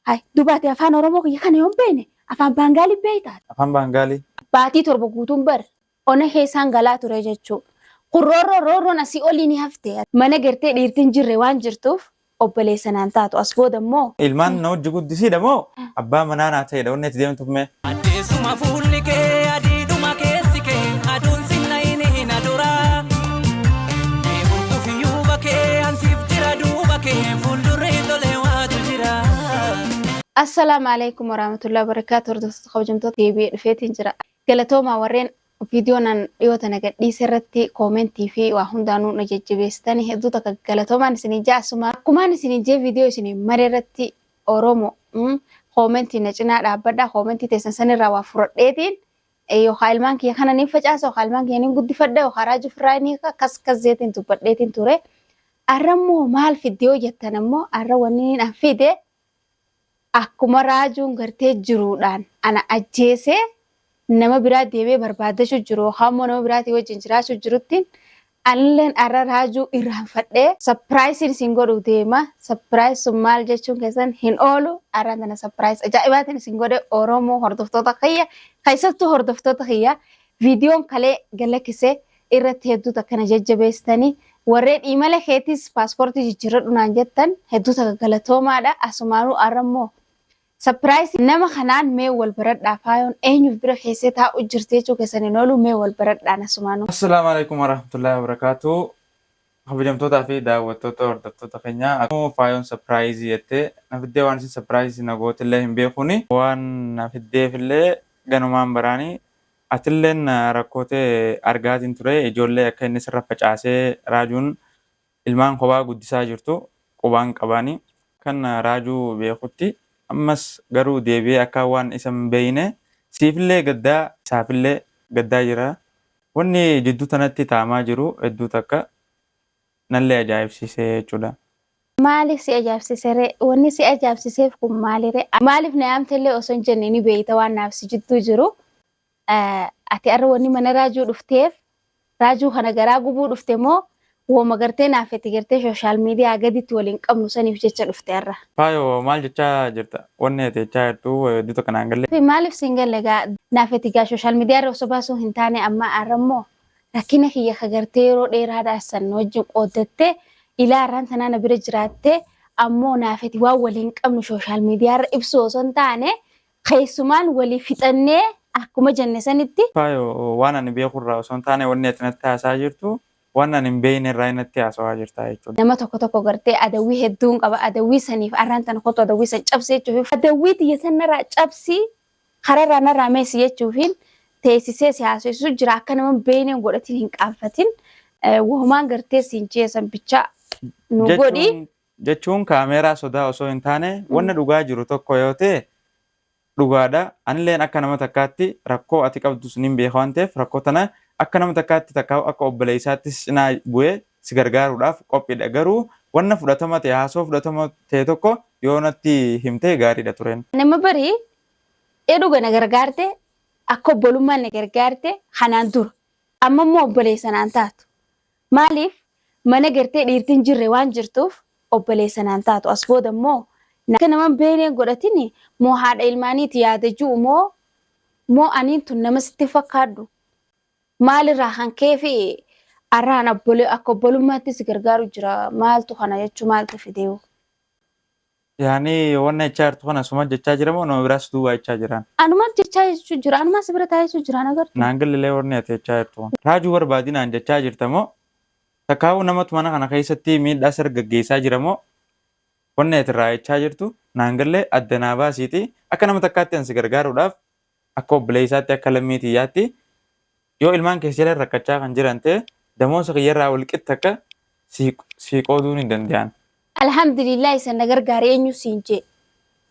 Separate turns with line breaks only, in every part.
Hay duba ati afaan Oromoo kiyya kana yoon beekne afaan Baangaalii beektaa?
Afaan Baangaalii.
Baatii 7 guutuun bar ona keessaan galaa ture jechuu. Kun roorroon roorroon asii olii ni hafte. Mana gartee dhiirtiin jirre waan jirtuuf obboleessa naan taatu as booda immoo.
Ilmaan na wajji guddisiidha moo abbaa manaa naa ta'edha wanni ati deemtuuf mee?
Addeessuma fuulli kee adiidhuma keessi kee aduun sin dhayini na dura. Mee hurgufi yuuba kee an siif jira duuba kee fuuldurri tole waatu jira.
Assalaamu alaikum warahmatullahi wabarakatuh hordoftoota kabajamtoota deebi'ee dhufeetiin jira. Galatoomaa warreen viidiyoo nan dhiyoo tana gadhiise irratti koomentii fi waa hundaanuu na jajjabeessitanii hedduu takka galatoomaan isinii jaa asuma akkumaan isinii jee viidiyoo isinii mare irratti Oromo koomentii na cinaa dhaabbadha koomentii teessan sanirraa waa furadheetiin yookaan ilmaan kiyya kana niin facaasa yookaan ilmaan kiyya niin guddifadha yookaan raajuu firraa niin akkas akkas jeetiin dubbadheetiin ture. Arra immoo maal fidde yoo jettan ammoo arra wanni an fide akkuma raajuun gartee jiruudhaan ana ajjeesee nama biraa deemee barbaaddachuu jiru yookaan immoo nama biraatii wajjin jiraachuu jiruttiin anilleen arra raajuu irraanfadhee sapiraayisiin isin godhuu deema. Sapiraayis sun maal jechuun keessan hin oolu. Arraan tana sapiraayis ajaa'ibaatiin isin godhe Oromoo hordoftoota kiyya keessattuu hordoftoota kiyya viidiyoon kalee galakkise irratti hedduu takka na jajjabeessitanii warreen imala keetis paaspoortii jijjiirradhu naan jettan hedduu takka galatoomaadha. Asumaanuu arra immoo Sapiraayisii nama kanaan mee wal baradhaa faayoon eenyuuf bira keessee taa'u jirti jechuu keessan hin oolu mee wal baradhaan asumaanuu.
Assalaamu Aleykum Warahmatullahi Wabarakatuh Kabajamtootaa fi daawwattoota hordoftoota keenya akkuma faayoon sapiraayizii jettee na fiddee waan isin sapiraayizii na gootillee hin beekuuni waan na fiddeefillee ganumaan baraani atilleen rakkoo tee argaatiin ture ijoollee akka inni sirra facaasee raajuun ilmaan kophaa guddisaa jirtu qubaan qabaani. Akkan Raajuu beekutti ammas garuu deebi'ee akkaan waan isa hin beeyne siifillee gaddaa isaafillee gaddaa jira. Wanni jidduu tanatti ta'amaa jiru hedduu takka nallee ajaa'ibsiise jechuudha.
Maaliif si ajaa'ibsiise ree? Wanni si ajaa'ibsiiseef kun maali ree? Maaliif na yaamtellee osoo hin jenne ni beeyta waan naaf si jidduu jiru. Ati arra wanni mana raajuu dhufteef raajuu kana garaa gubuu dhufte moo wooma gartee naaf ati gartee sooshaal miidiyaa gaditti waliin qabnu saniif jecha dhufte arra.
Faayo maal jechaa jirta? Wanni ati jechaa jirtu hedduu takka naan galle.
Maaliif siin galle gaa naaf ati gaa sooshaal miidiyaa irra osoo baasuu hin taane amma arra immoo rakkina kiyya ka gartee yeroo dheeraadhaa san wajjin qooddattee ilaa arraan tanaa na bira jiraattee ammoo naaf ati waan waliin qabnu sooshaal miidiyaa irra ibsuu osoo hin taane keessumaan walii fixannee akkuma jenne sanitti.
Faayo waan ani beeku irraa osoo hin taane wanni ati natti haasa'aa jirtu waan ani hin beekne irraa natti haasawaa jirta jechuudha.
Nama tokko tokko gartee adawwii hedduun qaba adawwii saniif arraan tana kottu adawwii san cabsi jechuufi adawwii tiyya san narraa cabsi kararraa narraa meessi jechuufiin teessisee si haasofsiisu jira akka nama hin beekne hin godhatin hin qaanfatin wahumaan gartee siin jee san bichaa nu godhi.
Jechuun Jechuun kaameeraa sodaa osoo hin taane wanna dhugaa jiru tokko yoo ta'e dhugaadha. Anilleen akka nama takkaatti rakkoo ati qabdus nin beeka waan ta'eef rakkoo tana akka nama takkaatti takkaa'u akka obboleessaatti si cinaa bu'ee si gargaaruudhaaf qophiidha. Garuu wanna fudhatama ta'e haasoo fudhatama ta'e tokko yoo natti himte gaariidha tureen.
Nama bari ee dhuga na gargaarte akka obbolummaan na gargaarte kanaan dura amma immoo obboleessa naan taatu Maaliif mana gartee dhiirti hin jirre waan jirtuuf obboleessa naan taatu as booda immoo akka nama hin beekne godhatini moo haadha ilmaaniiti yaada ju'u moo moo aniin tun nama sitti fakkaadhu maalirraa kan kee fi arraan akka obbolummaatti si gargaaru jira maaltu kana jechuu maaltu fideewu.
Yaani wanna jechaa jirtu kana suma jechaa jira moo nama biraas duubaa jechaa jiraan?
Anuma jechaa jechuu jira anuma si bira taa'ee jechuu jira an agartu.
Naan gallelee wanni ati jechaa jirtu kun. Raajuu barbaadi naan jechaa jirta moo takkaa'uu namatu mana kana keessatti miidhaa sirra gaggeessaa jira moo wanni ati irraa jechaa jirtu naan gallee adda naa baasiiti akka nama takkaatti an si gargaaruudhaaf akka obboleessaatti akka lammii tiyyaatti yoo ilmaan kee si jala rakkachaa kan jiran ta'e damoosa kiyyarraa wal qixxa akka sii qooduu ni danda'an.
Alhamdulillah isan na gargaare eenyu siin jee.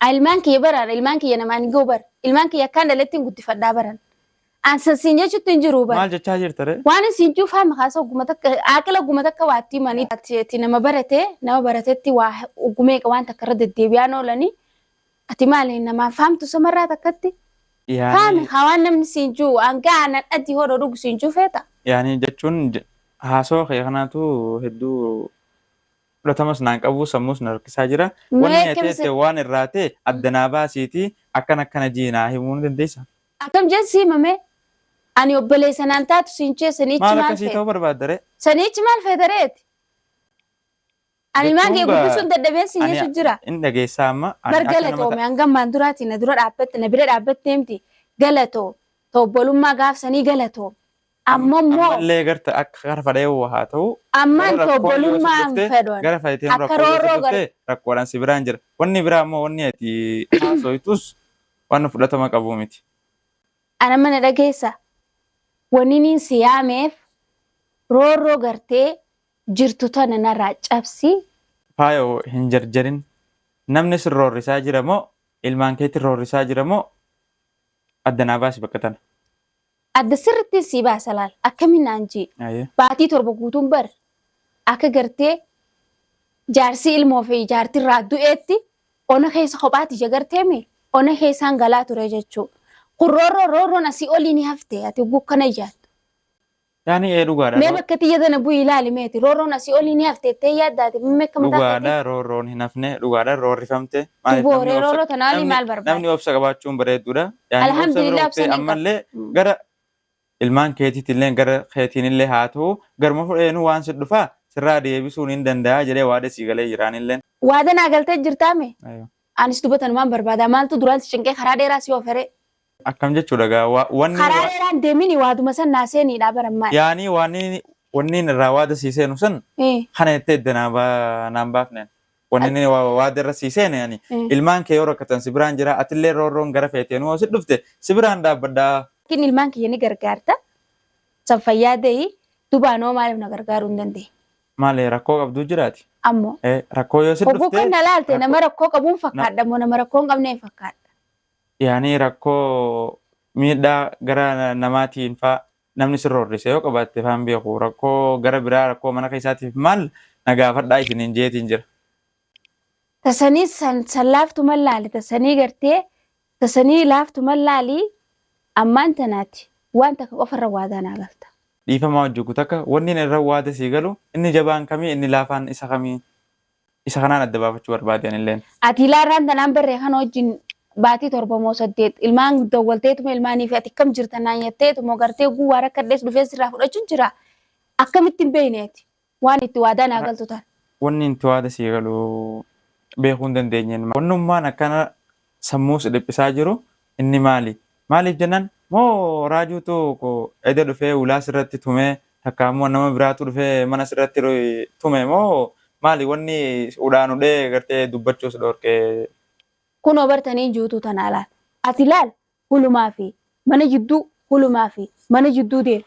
Ilmaan kiyya baraan ilmaan kiyya namaan hin ga'u bar. Ilmaan kiyya akkaan dhalattiin guddifadhaa baran. An san siin jechutti hin jiru bar.
Maal jechaa jirta ree?
Waan siin jiru faama kaasa ogguma takka aaqila ogguma takka waatti himanii ati nama barate nama baratetti waa oggumeeqa waan takka irra deddeebi'aan oolanii Ati maali namaan faamtu samarraa takkatti?
Yaani
Faami haa waan namni siin jiru hanga aanan adii hodho dhugu siin jiru feeta?
Yaani jechuun haasawa kee kanaatu hedduu Fudhatamas naan qabu, sammuus na rakkisaa jira. Wanni
Mee
ati
akkam
jette waan irraa ta'e adda naa baasiitii akkana akkana jii naa himuu ni dandeessaa?
Akkam jeen si hima mee? Ani obboleessa naan taatu siin jee saniichi
Maal
maal
akkasii
feeta?
ta'uu barbaadda ree?
Saniichi maal feeta reeti? Ani ilmaan kee
Jechuun gaa
guddisuun dadhabeen siin
ani
jechu jira.
in dhageessaa amma ani
Bar
akka nama
galatoome hanga ammaan duraatii na dura dhaabbatte na bira dhaabbattee miti galatoome. Ta obbolummaa gaaf sanii galatoome. Amma immoo
Ammallee garta akka kara fadhee haa ta'u
ammaan
gara
ta
rakkoon yoo si
obbolummaa hin
dhufte
fedhu ani.
gara fayiteen
Akka
rakkoon yoo si
roorroo gar
dhufte rakkoodhaan si biraan jira. Wanni biraa immoo wanni ati haasoytus waan fudhatama qabu miti.
Ana amma na dhageessa? Waniniin si yaameef roorroo gartee jirtu tana narraa cabsi.
Faayo hin jarjarin. Namni sin roorrisaa jira moo ilmaan keetti roorrisaa jira moo adda naa baasi bakka tana.
Adda sirrittiin sii baasa laal akkamiin naan jii.
Ayyee.
Baatii 7 guutuun bar akka gartee jaarsii ilmoo fi jaartirraa du'eetti ona keessa kophaa tiyya garteemi ona keessaan galaa ture jechuu. Kun roorroo roorroon asii olii ni hafte ati hogguu akkana yaaddu.
Yaani ee dhugaadha
Mee bakka tiyya tana bu'i ilaali meeti roorroon asii olii ni hafte jettee yaaddaati mee akka mataa keetii.
Dhugaadha roorroon hin hafne, dhugaadha roorrifamte. Maaliif namni
Dubooree
obsa
roorroo tanaa olii
namni
maal barbaadda?
namni obsa qabaachuun bareedduudha. Yaani obsa bira
Alhamdulillah
kuttee
obsa nin qaba.
ammallee gara ilmaan keetiitillee gara keetiinillee haa ta'u garuma fudheenuu waan si dhufaa sirraa deebisuun hin danda'a jedhee waada sii galee jira anilleen.
Waada naa galtee jirtaa mee?
Ayyo.
Anis duba tanumaan barbaada. Maaltu duraan si cinqee karaa dheeraa si ooferee?
Akkam jechuudha gaa wanni
Karaa dheeraa hin deemini waaduma san naa seeniidhaa barammaan.
Yaanii waanni wanni irraa waada sii seenu san kana jettee edda naa naan baafneen. Wanni inni waada irra sii seene ani ilmaan kee yoo rakkatan si biraan jira, atillee roorroon gara feeteenuu yoo si dhufte si biraan dhaabbadha.
Laakiin ilmaan kiyya ni gargaarta. San fayyaa dahi. Duba anoo maaliif na gargaaruu hin dandeenye?
Maali rakkoo qabduu jiraati?
Ammoo.
Rakkoo yoo si
Hogguu
dhufte
kan na laalte
rakkoo
nama rakkoo qabuun fakkaadha moo nama rakkoo hin qabneen fakkaadha?
Yaani rakkoo miidhaa gara namaatiin faa namni si roorrise yoo qabaatte faan beeku, rakkoo gara biraa rakkoo mana keessaatiif maal na gaafadhaa isiniin jeetiin jira.
Tasanii san san laaftuman laali tasanii gartee tasanii laaftuman laali ammaan tanaati waan takka qofa irra waadaa naa galta.
Dhiifamaa wajji takka wanni inni irra waada sii galu inni jabaan kamii, inni laafaan isa kamii, isa kanaan adda baafachuu barbaade anilleen.
Ati ilaarraan tanaan barree kana wajjin baatii 7 moo 8 ilmaan dawwalteetuma ilmaanii fi ati akkam jirta naan jetteetuma gartee guu waa rakkadhees dhufee sirraa fudhachuun jira. Akkamitti hin beekne ati waan itti waadaa naa galtu tana.
Wanni itti waada sii galu beekuu hin dandeenyeen. Wannummaan akkana sammuu si dhiphisaa jiru inni maali? Maaliif jennaan moo raajuutu eda dhufee ulaa sirratti tumee, takka ammoo nama biraatu dhufee mana sirratti tume moo maali wanni udhaan udhee gartee dubbachuu si dhorke?
Kunoo bartanii juutuu tanaa laal. Ati laal hulumaa fi mana jidduu, hulumaa fi mana jidduu deema.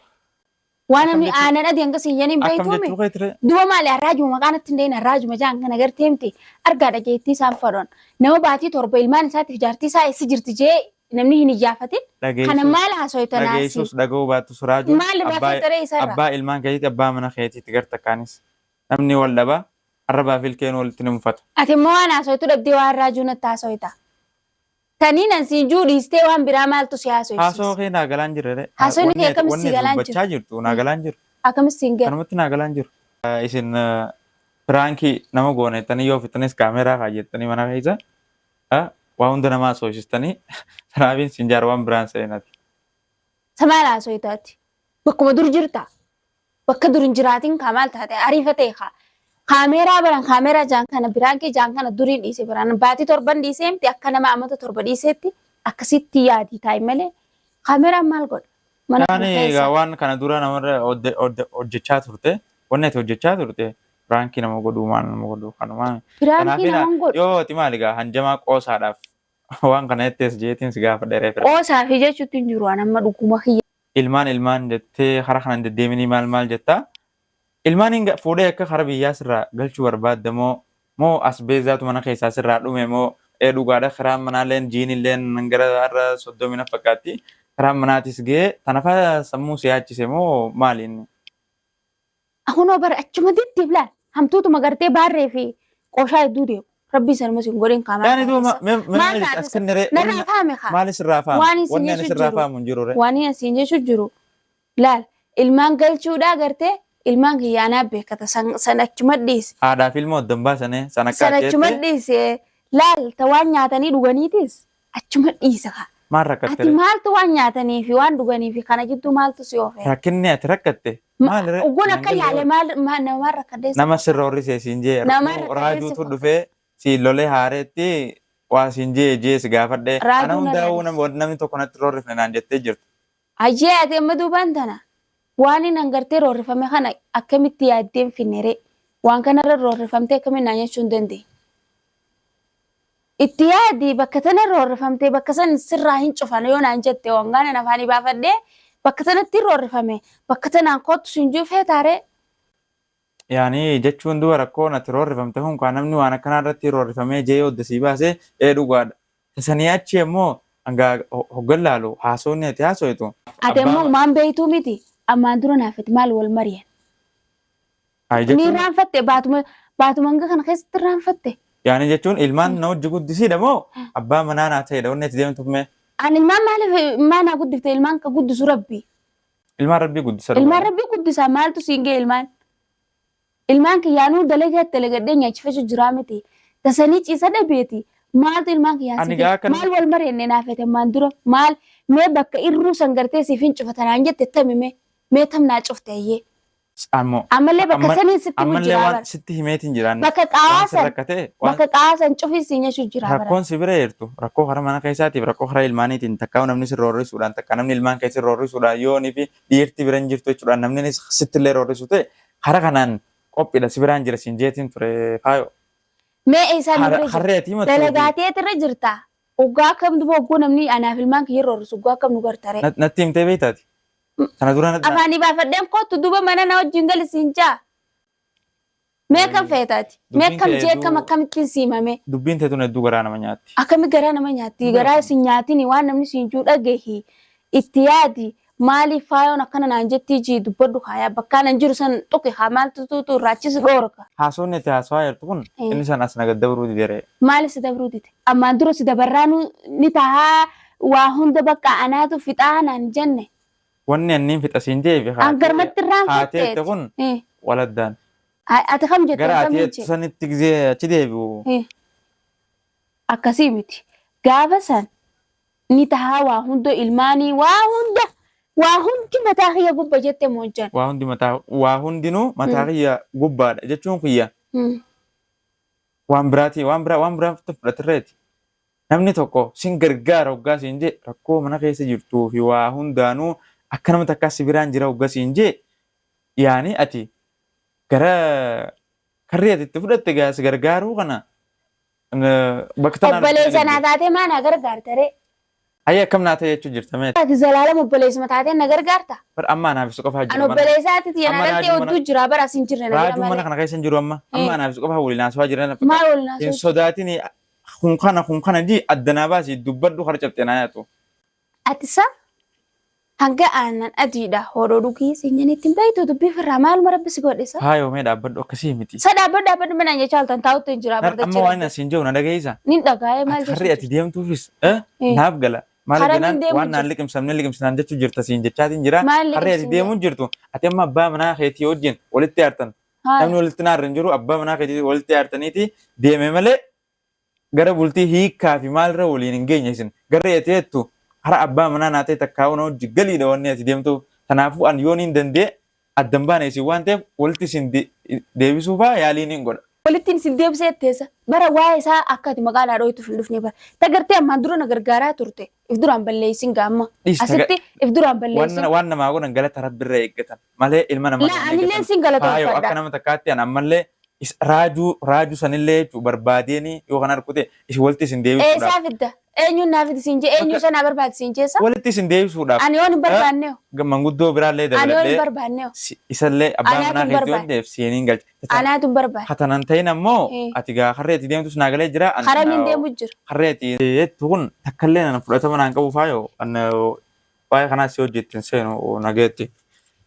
Waan
Akkam
namni
jechuu
aanan adii hanga siin jedhin
akkam
beektuumi.
jechuu keetiree?
Duba maali arraajuma maqaan itti hin dhahin arraajuma jaan kana gartee miti argaa dhageettii isaan fadhoon. Nama baatii 7 ilmaan isaatiif jaartii isaa eessa jirti jee namni hin iyyaafatin. Kana
Dhageessus
maal haasoyta naasii?
dhageessus dhaga'uu baattus raajuun
Maal irraa
abbaa
feetaree isarraa?
abbaa ilmaan keetiiti, abbaa mana keetiiti, gar takkaanis namni wal dhaba, arrabaa fi ilkeen walitti ni mufata.
Ati immoo waan haasoytu dhabdee waan raajuu natti haasoyta. Taniin an siin juu dhiistee waan biraa maaltu si
Haasoo
haasoysiise?
kee naa galaan jirre ree.
Haasofni
Wanni
kee
ati
akkamitti
wanni
si
ati
galaan jira?
dubbachaa jirtu naa galaan jiru.
Akkamitti siin gala?
Kanumatti naa galaan jiru. Isin piraankii nama goona jettanii yoo fixanis kaameeraa kaayyattanii mana keessa waa hunda nama haasofsiistanii tanaafiin siin jaara waan biraan seenati.
Sa maal haasoyta ati? Bakkuma dur jirta? Bakka dur hin jiraatin kaa maal taate ariifatee kaa. Kaameeraa baran kaameeraa jaan kana biraankii jaan kana duriin dhiise biraan baatii torban dhiisee miti akka nama amata 7 dhiiseetti akkasitti yaadii taa'i malee kaameeraan maal godha mana kana
Yaani
keessa.
egaa waan kana dura namarra hojjechaa turte, wanni ati hojjechaa turte piraankii nama godhuu maal nama godhuu kanumaa.
Piraankii
Kanaafina
naman godhu.
yoo ati maali egaa hanjamaa qoosaadhaaf waan kana jettees jeetiin si gaafadhe reefira.
Qoosaa fi jechuutti hin jiru an amma dhuguma kiyya.
Ilmaan ilmaan jettee kara kana hin deddeeminii maal maal jettaa. Ilmaan hin fuudhee akka kara biyyaa sirraa galchuu barbaadda moo moo asbeezaatu mana keessaa sirraa dhume moo ee dhugaadha kiraan manaalleen jiinilleen gara har'a 30 na fakkaatti kiraan manaatis ga'ee tana faa sammuu si yaachise moo maali inni?
Kunoo bara achuma diddiif laal hamtuutuma gartee baarree fi qooshaa hedduu deemu. Rabbiin sanuma sin godhin kaa maal
Yaani duuba
taate
mee
isa? Maal
maal
taate
as
isa?
kennere
Narraa faame kaa.
maali sirraa faama?
Waan isin
Wanni ani
jechu
sirraa
jiru.
faamu hin jiru re.
Waan isin jechu jiru. Laal ilmaan galchuudhaa gartee Ilmaan kiyya anaa beekata san achuma dhiisi.
Haadhaa fi ilmoo adda hin baasane san akka
San
ati
achuma
jette
dhiisi. Laal ta waan nyaatanii dhuganiitis achuma dhiisa kaa.
Maal rakkatte
Ati
ree?
maaltu waan nyaatanii fi waan dhuganii fi kana jidduu maaltu si oofe?
Rakkinni ati rakkatte maali ree?
Ogguun
Naan
akka
galle
yaale
bar.
maal namaan rakkadhee si
Nama
fakkaata?
si roorrise siin jee
Namaan rakkadhee si
raajuutu
fakkaata?
dhufee siin lolee haareetti waa siin jee jee si gaafadhe. Ana
Raajuu na
hundaa'uu
roorrise.
namni tokko natti roorrifne naan jettee jirta.
Hayyee ati amma duubaan tana waanin an gartee roorrifame kana akkamitti yaaddee hin finne ree? Waan kanarra roorrifamtee akkamiin naa nyaachuu hin dandeenye? Itti yaadi bakka tana roorrifamtee bakka san sirraa hin cufan yoo naan jette wangaan an afaanii baafadhee bakka tanatti hin roorrifame bakka tanaan koottu siin juu feetaa ree?
Yaani jechuun duba rakkoon ati roorrifamte kun kaa namni waan akkanaa irratti roorrifamee jee yoo adda sii baase ee dhugaadha. Ta sanii achi ammoo hangaa hoggan laalu haasawni ati haasoytu
Ati
abbaa
ammoo umaan beeytuu miti ammaan dura naaf ati maal wal mariyan?
Hay
Ni
jechuun
irraanfatte baatuma baatuma hanga kana keessatti irraanfatte.
Yaani jechuun ilmaan na wajji guddisiidha moo abbaa manaa naa ta'edha wanni ati deemtuuf mee?
Ani ilmaan maaliif maa naa guddifte ilmaan ka guddisu rabbi.
Ilmaan rabbii guddisa
Ilmaan
dhugaadha.
rabbii guddisaa maaltu siin ga'e ilmaan. Ilmaan kiyyaanuu dalagaa dalagadhee nyaachifachuu jiraa miti. Tasanii ciisa dhabeeti. Maaltu ilmaan kiyyaan
Ani
si ga'e?
gaa akkan
Maal wal mari'anne naa feete ammaan dura? Maal mee bakka irruu san gartee siif hin cufa tanaan jette tami mee? Mee tam naa cufte ayyee?
Ammoo
Ammallee bakka
amma
saniin sitti himu
ammallee
jiraa
waan
bara.
sitti himeetiin jiraan
Bakka
waan
qaawaa
si
san
rakkate waan
bakka qaawaa san cufii siin jechuu jiraa bara.
Rakkoon si bira jirtu rakkoo karaa mana keessaatiif rakkoo karaa ilmaaniitiin takkaa namni si roorrisuudhaan takkaa namni ilmaan kee si roorrisuudhaan yoonii fi dhiirti bira hin jirtu jechuudhaan namni sittillee roorrisu ta'e karaa kanaan qophiidha si biraan jira siin jeetiin ture faayo.
Mee eessaa na bira jirta?
Harree ati himattuu fi
Dalagaateet irra jirta. Oggaa akkam duba ogguu namni anaaf ilmaan kiyya roorrisu oggaa akkam nu gartare.
Natti himtee beektaati? Tana dura natti
Afaanii baafadheen kottu duba mana na wajjin gali siin jaa. Mee akkam feetaati? Mee
Dubbiin
akkam
kee
jee akkam
hedduu
akkamittiin siimame?
Dubbiin tee tun hedduu garaa nama nyaatti.
Akkami garaa nama nyaatti? Garaa isin nyaatini waan namni siin juu dhagahi. Itti yaadi maaliif faayoon akkana naan jettii jii dubbadhu kaayaa bakkaan an jiru san tuqi haa maaltu tuutu irraachisi dhoorka.
Haasawni ati haasawaa jirtu kun inni san as na gad dabruu dide ree.
Maaliif si dabruu dide? Ammaan dura si dabarraanuu ni tahaa waa hunda bakka anaatu fixaa naan jenne.
Wanni anniin fixa siin jee fi
An
haatee
garmatti
haatee
irraanfatteeti.
jette kun wal addaan.
Ati kam jette
Gara
an
ati
kamiin
jettu
jee?
sanitti gizee achi deebi'u.
Akkasii miti. Gaafa san ni tahaa waa hunda ilmaanii waa hunda waa hundi mataa kiyya gubba jette moojjan.
Waa hundi mataa waa hundinuu mataa kiyya gubbaadha jechuun kiyya waan biraatii waan biraa waan biraa fudhatirreeti. Namni tokko sin gargaara hoggaa siin jee rakkoo mana keessa jirtuu fi waa hundaanuu akka nama takkaa si biraan jira hoggaa siin jee yaani ati gara karri ati itti fudhatte gaa si gargaaruu kana bakka tanaan
Obboleessa naa taatee maa naa gargaarta ree?
Hayya akkam naa ta'e jechuu jirta mee?
Ati zalaalam obboleessuma taatee na gargaarta?
Bar amma anaaf si qofaa
An
jira mana.
obboleessaa ati tiyya na
Amma
dhaltee
raajuu mana
odduu jira bara as hin jirre na bira
raajuu mana
malee.
kana keessa hin jiru amma. Amma anaaf si qofaa waliin haasawaa jira na
Maal
fakkaata.
waliin
Hin
haasawuu jirta?
sodaatini kun kana kun kana jii adda naa baasi dubbadhu kara cabxe naa yaatu.
Ati sa hanga aannan adiidha hodhoo dhugii siin jennee ittiin beektu dubbii firraa maaluma rabbi si godhe sa?
Faayoo mee dhaabbadhu akkasii miti.
Sa dhaabbadhu dhaabbadhu manaan jechaa oltan taa'utti hin jira
Nar
barda
amma
jira.
waan asiin jiru na dhageessa.
Nin dhagaa'ee maal
Ati harri
jechuu
ati
jirta?
deemtuufis naaf gala. Maal
Karaa
jennaan
min deemu
waan naan
jirta?
liqimsamne liqimsinaan jechuu jirta siin jechaatiin jira.
Maal
Harri ati
liqimsin
deemuu jirtu ati amma abbaa manaa keetii wajjin walitti aartan.
Haaya.
Namni walitti naarra hin jiru abbaa manaa keetii walitti aartaniiti deeme malee gara bultii hiikkaa fi maalirra waliin hin geenye isin. Garri ati jettu hara abbaa manaa naa ta'e takkaa'uu na hojji galiidha wanni ati deemtuuf. Kanaafuu an yoon hin danda'e adda hin baane isin waan ta'eef walitti isin deebisuu faa yaaliin hin godha.
Walitti isin deebisee jetteessa. Bara waa'ee isaa akka ati maqaa naa dhooytuuf hin dhufne bara. Ta gartee ammaan dura na gargaaraa turte. If duraan balleessin gaamma.
Dhiis
Asitti if duraan balleessin.
Waan namaa godhan galata Rabbirra eeggatan malee ilma namaa
Laa
irra hin
anilleen
eeggatan.
sin
Faayoo
galatoonfadha.
akka nama takkaatti an ammallee is raajuu raajuu sanillee jechuu barbaadeeni yoo kan arku ta'e isin walitti isin deebisuudhaaf.
Eessaa fidda? Eenyuun naa fidi siin jee? Eenyu
Bakka
isa naa barbaadi siin jeessa?
walitti isin deebisuudhaaf.
Ani yoon hin barbaanne hoo?
Manguddoo biraallee
Ani yoon hin
dabaladhee
barbaanne hoo?
isallee abbaa
Anaatu
manaa
hin
keetii waan
barbaanne.
ta'eef siiniin galcha.
Anaatu hin barbaanne.
Katanan ta'in ammoo ati gaa harree ati deemtus naa galee jira.
Haramiin deemu jira.
Harree ati jettu kun takkallee nana fudhatama naan qabu faayoo waa'ee kanaas si hojii ittiin seenu nageetti.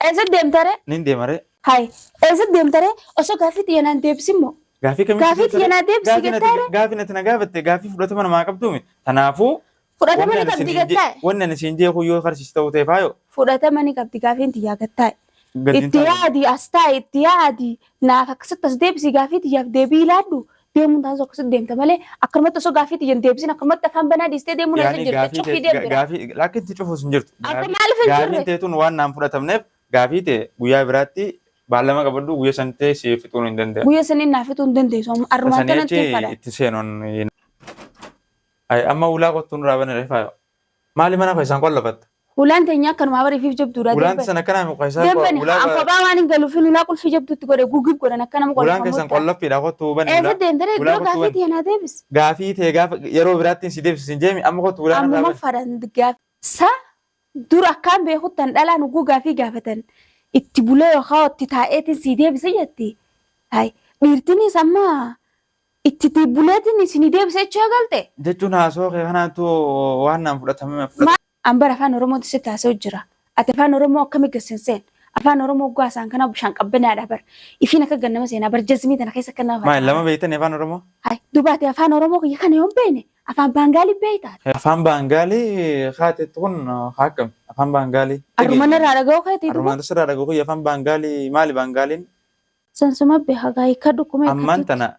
Eessa deemta ree?
Nin deema ree.
Hayi eessa deemta ree? Osoo gaaffii tiyya naan deebisin moo?
Gaaffii kamitti
Gaaffii
deemta
tiyya
ree?
naa deebisi
Gaaffii
jettaa
nati
ree?
gaaffii nati na gaafatte gaaffii fudhatama namaa qabduumi. Tanaafuu
Fudhatama
wanni
ni
ani
qabdi
isiniin jee
gattaa'e.
wanni ani siin jee kun yoo karsiis ta'uu ta'e faayoo.
Fudhatama ni qabdi gaaffiin tiyyaa gattaa'e.
Gadi hin
Itti
taa'u.
yaadi as taa'i itti yaadi naaf akkasitti as deebisi gaafii tiyyaaf deebii laadhu deemuun taasisu akkasitti deemta malee akkanumatti osoo gaafii tiyya hin deebisin akkanumatti afaan banaa dhiistee deemuun eessa
Yaani
jirta
gaafii
cufii
tee
deem bira.
gaafii lakki itti cufuus hin jirtu.
Akka
Gaafii
maaliif hin
gaafiin
jirre?
teetun waan naan fudhatamneef gaafii tee guyyaa biraatti baallama qabadhu guyya san tee si fixuun hin danda'amu.
Guyya saniin naa fixuu hin dandeessu amma arrumaan
Sanii
tanan
achi
tiin fadha.
itti seenuun amma ulaa qottuun irraa bane reefaa maali mana keessaan qollafatta?
Hulaan teenya akkanumaa bara ifiif jabduudha
Ulaan
deeban.
san akkanaa mi keessaa
Deebani
ulaa
an kophaa waan hin galuufin ulaa qulfii jabduutti godhe gugib godhan akka nama
ulaan keessan
qollafamutti.
qollaffiidha kottu bani
Eessa
ulaa
deemtee
ulaa
dura
kottu
gaafii
bani.
tiyya naa deebis.
Gaafii tee gaafa yeroo biraatti si deebisi hin jeemi amma kottu ulaan irraa
Ammuma
bani.
fadhan gaaf sa dur akkaan beekuttan dhalaan ugguu gaafii gaafatan itti bulee yookaan itti taa'eetiin sii deebise jetti. Hay dhiirtinis amma itti buleetiin isinii deebise jechuu eegalte.
Jechuun haasoo kee kanaatu waan naan fudhatame fudhatame.
An bara afaan Oromootti sitti haasa'u jira. Ati afaan Oromoo akkami gad sin seen? Afaan Oromoo oggaa haasa'an kana bishaan qabbanaadha bar. Ifiin akka gad nama seenaa bar jazmii tana keessa akka nama
Maal lama
facaafa.
beektani afaan Oromoo?
Hay duba ati afaan Oromoo kiyya kana yoon beekne afaan Baangaalii beekta ati?
Afaan Baangaalii kaatetti kun haa akkami? Afaan Baangaalii
Arruma
dhageenya.
narraa dhaga'uu keetii duba?
Arrumaan sirraa dhaga'u kiyya afaan Baangaalii maali Baangaaliin?
Sansuma beeka gaa hiikkadhu akkuma
Ammaan
hiikkattutti.
tana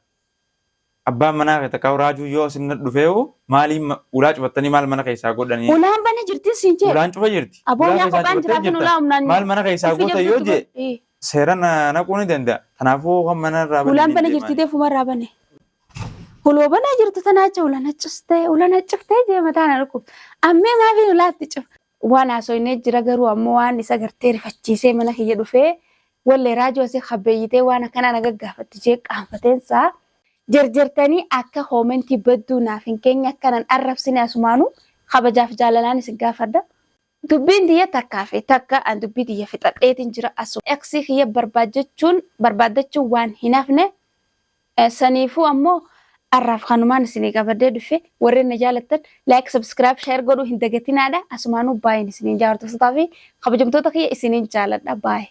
Abbaan manaa kee takkaa raajuu yoo isin dhufeehu maaliin ulaa cufattanii maal mana keessaa godhanii?
Ulaan bana jirti siin jee.
Ulaan cufa jirti.
Aboo
Ulaa
ulaa
keessaa
kophaan
cufattee
jiraafin
jirta.
ulaa humnaan
Maal mana keessaa
qulfii
goota yoo
jabduutti
jee
godhi.
seera naquu ni danda'a. Kanaafuu kan mana irraa
Ulaan
bananii
bana jirti
deemanii.
dee fumarraa bane. Huloo banaa jirtu tanaa jecha ulaan accistee ulaan acciftee jee mataa na dhukkubsa. Ammee maafin ulaatti cufa. Waan haasoynee jira garuu ammoo waan isa gartee rifachiisee mana kiyya dhufee Wallee raajuu asii kabbeeyyitee waan akkanaa na gaggaafatti jee qaanfateensaa jarjartanii akka koomentii badduu naaf hin keenye akka nan arrabsine asumaanuu kabajaaf jaalalaan isin gaafadha. Dubbiin tiyya takkaa fi takka an dubbii tiyya fixadheetiin jira asuma ex kiyya barbaadjachuun barbaaddachuun waan hin hafne Saniifuu ammoo arraaf kanumaan isinii qabadhee dhufe warreen na jaalattan like subscribe share godhuu hin dagatinaadha asumaanuu baay'een isiniin jaa hordoftotaa fi kabajamtoota kiyya isiniin jaaladha baay'ee.